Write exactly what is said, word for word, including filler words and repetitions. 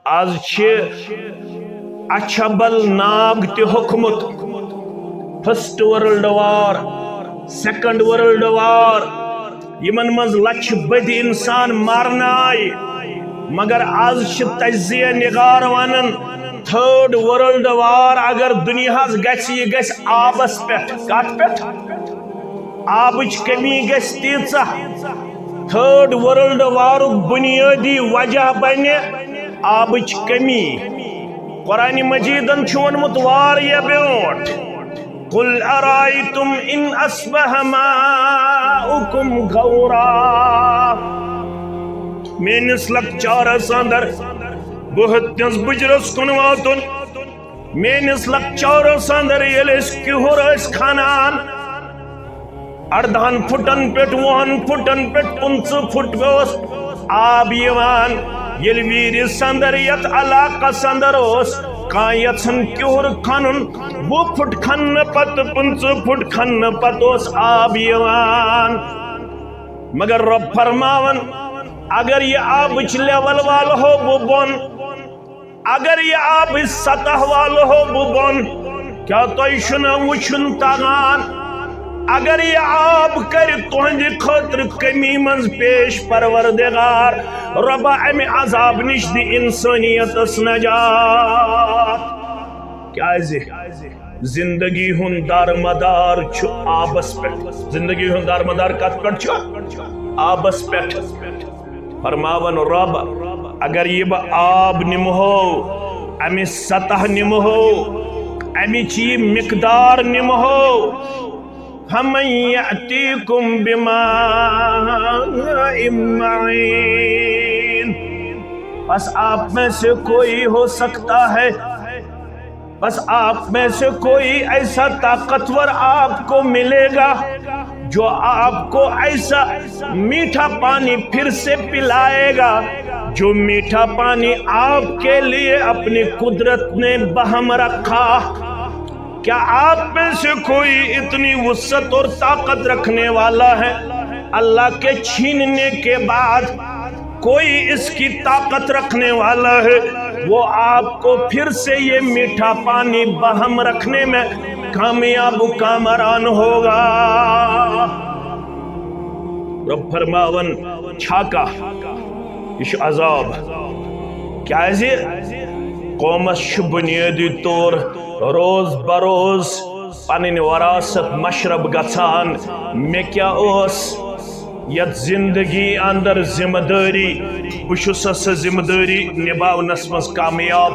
از چھِ اچھبل ناگ تہِ ہوٚکھمُت۔ First world war, second world war, یِمن منٛز لچھِ بٔدۍ انسان مارنہٕ آیہِ۔ مگر از چھِ تجزیہ نگار ونان، تھرڈ ورلڈ وار اگر دُنیاہس گژھِ، یہِ گژھِ آبس پٮ۪ٹھ۔ کتھ پٮ۪ٹھ؟ آبٕچ کمی گژھِ تیٖژاہ۔ تھرڈ ورلڈ وارُک بُنیٲدی وجہ بنہِ آبٕچ کمی۔ قرآن مجیدن چھُ ووٚنمُت واریاہ برونٛٹھ، "قل ارأيتم ان اصبح ماؤكم غورا۔" میٲنِس لۄکچارس اندر، بہٕ ہیوٚتنس بُجرس کُن واتُن۔ میٲنِس لۄکچارس اندر ییٚلہِ أسۍ کِہُر ٲسۍ کھنان، اردہن فُٹن پٮ۪ٹھ، وُہن فُٹن پٮ۪ٹھ، پٕنٛژٕہ فُٹ اوس آب یِوان۔ ییٚلہِ ویٖرِ سندر یتھ علاقس اندر اوس کانٛہہ یژھان کِہُر کھنُن، وُہ فُٹ کھننہٕ پتہٕ، پٕنٛژٕہ فُٹ کھننہٕ پتہٕ اوس آب یِوان۔ مگر رۄب فرماوان، اگر یہِ آبٕچ لیول والہو بہٕ بۄن، اگر یہِ آبٕچ سطح والہو بہٕ بۄن، کیٛاہ تۄہہِ چھُنہٕ وُچھُن تگان؟ اگر یہِ آب کرِ تُہنٛدِ خٲطرٕ کمی منٛز پیش، پروردگار رۄبا، امہِ عذاب نِش دِ انسٲنیتس نجات۔ کیٛازِ؟ زندگی ہُنٛد دارمدار چھُ آبس پٮ۪ٹھ۔ زندگی ہُنٛد دارمدار کتھ پٮ۪ٹھ چھُ؟ آبس پٮ۪ٹھ۔ فرماوان رۄب، اگر یہِ بہٕ آب نِمہو، امِچ سطح نِمہو، امِچ یہِ مقدار نِمہو، فمن یأتیکم بماء معین، پس آپ میں سے کوئی ہو سکتا ہے، بس آپ میں سے کوئی ایسا طاقتور آپ کو ملے گا جو آپ کو ایسا میٹھا پانی پھر سے پلائے گا، جو میٹھا پانی آپ کے لیے اپنی قدرت نے بہم رکھا۔ کیا آپ میں سے کوئی اتنی وسعت اور طاقت رکھنے والا ہے؟ اللہ کے چھیننے کے بعد کوئی اس کی طاقت رکھنے والا ہے، وہ آپ کو پھر سے یہ میٹھا پانی بہم رکھنے میں کامیاب و کامران ہوگا۔ رب فرماون، چھا کانٛہہ؟ یہِ چھُ عذاب۔ کیازِ؟ قومس چھُ بنیٲدی طور روز بروز پنٕنۍ وراثت مشرب گژھان۔ مےٚ کیٛاہ اوس یتھ زندگی اندر ذمہ دٲری؟ بہٕ چھُسا سۄ ذمہ دٲری نباونس منٛز کامیاب؟